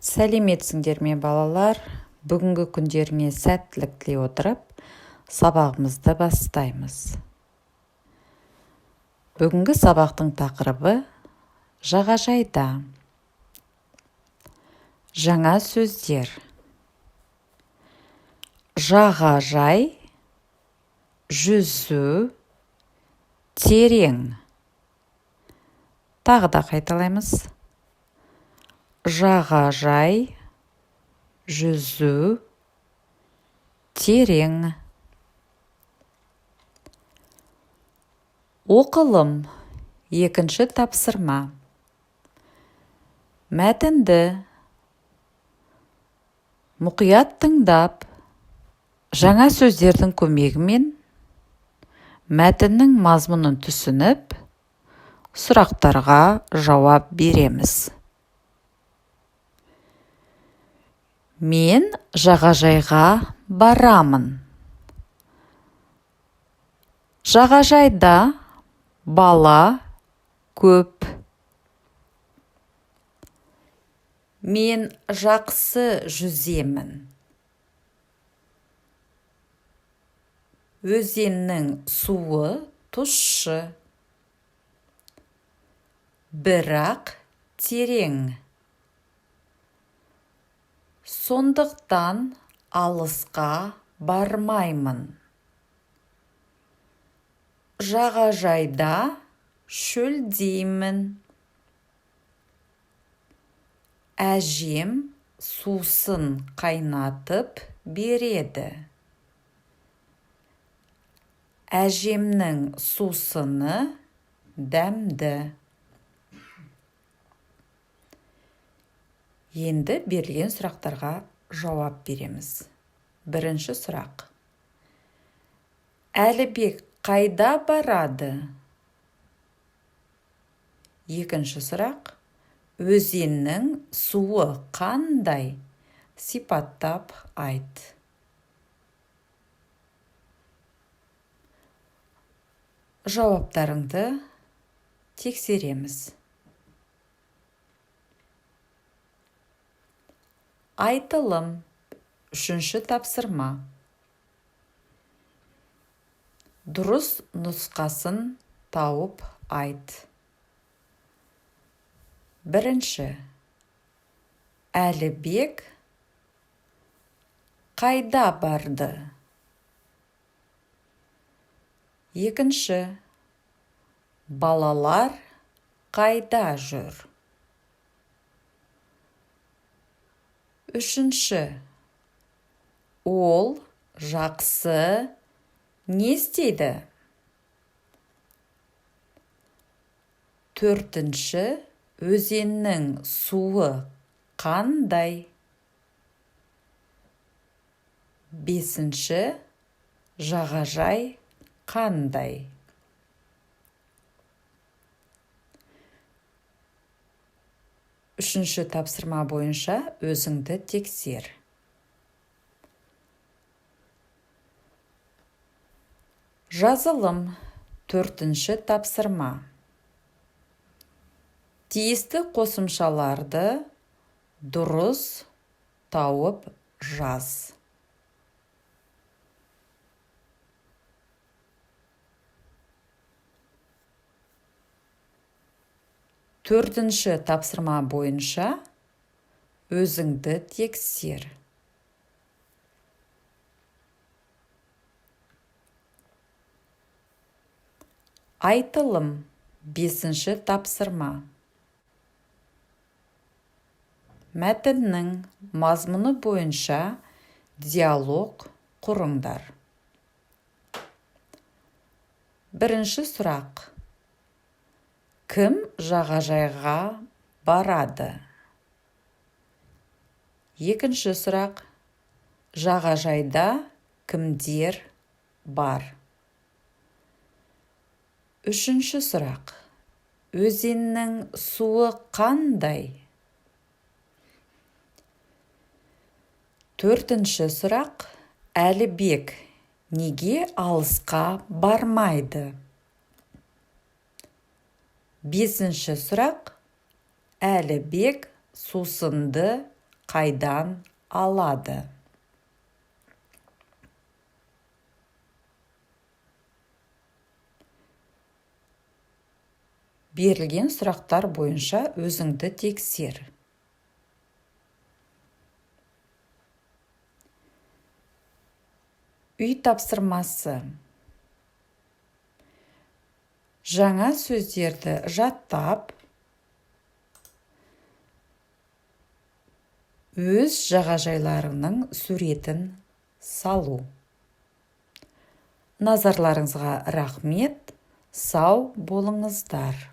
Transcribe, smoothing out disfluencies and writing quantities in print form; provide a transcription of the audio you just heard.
Сәлеметсіңдер ме, балалар? Бүгінгі күндеріңе сәттілік тілей отырып, сабағымызды бастаймыз. Бүгінгі сабақтың тақырыбы: жағажайда. Жаңа сөздер: жағажай, жүзу, терең. Тағы да қайталаймыз: жағажай, жүзу, терең. Оқылым. Екінші тапсырма. Мәтінді мұқият тыңдап, жаңа сөздердің көмегімен мәтіннің мазмұнын түсініп, сұрақтарға жауап береміз. Мен жағажайға барамын. Жағажайда бала көп. Мен жақсы жүземін. Өзеннің суы тұщы, бірақ терең. Сондықтан алысқа бармаймын. Жағажайда шөлдеймін. Әжем сусын қайнатып береді. Әжемнің сусыны дәмді. Енді берілген сұрақтарға жауап береміз. Бірінші сұрақ: Әлібек қайда барады? Екінші сұрақ: Өзеннің суы қандай? Сипаттап айт. Жауаптарыңды тексереміз. Айтылым. Үшінші тапсырма. Дұрыс нұсқасын тауып айт. Бірінші: Әлібек қайда барды? Екінші: Балалар қайда жүр? Үшінші: Ол жақсы не істейді? Төртінші: Өзеннің суы қандай? Бесінші: Жағажай қандай? Үшінші тапсырма бойынша өзіңді тексер. Жазылым. Төртінші тапсырма. Тиісті қосымшаларды дұрыс тауып жаз. Төртінші тапсырма бойынша өзіңді тексер. Айтылым. Бесінші тапсырма. Мәтіннің мазмұны бойынша диалог құрыңдар. Бірінші сұрақ: Кім жағажайға барады? Екінші сұрақ: Жағажайда кімдер бар? Үшінші сұрақ: Өзеннің суы қандай? Төртінші сұрақ: Әлібек неге алысқа бармайды? Бесінші сұрақ: Әлібек сусынды Қайдан алады? Берілген сұрақтар бойынша өзіңді тексер. Үй тапсырмасы. Жаңа сөздерді жаттап, өз жағажайларыңның суретін салу. Назарларыңызға рахмет, сау болыңыздар.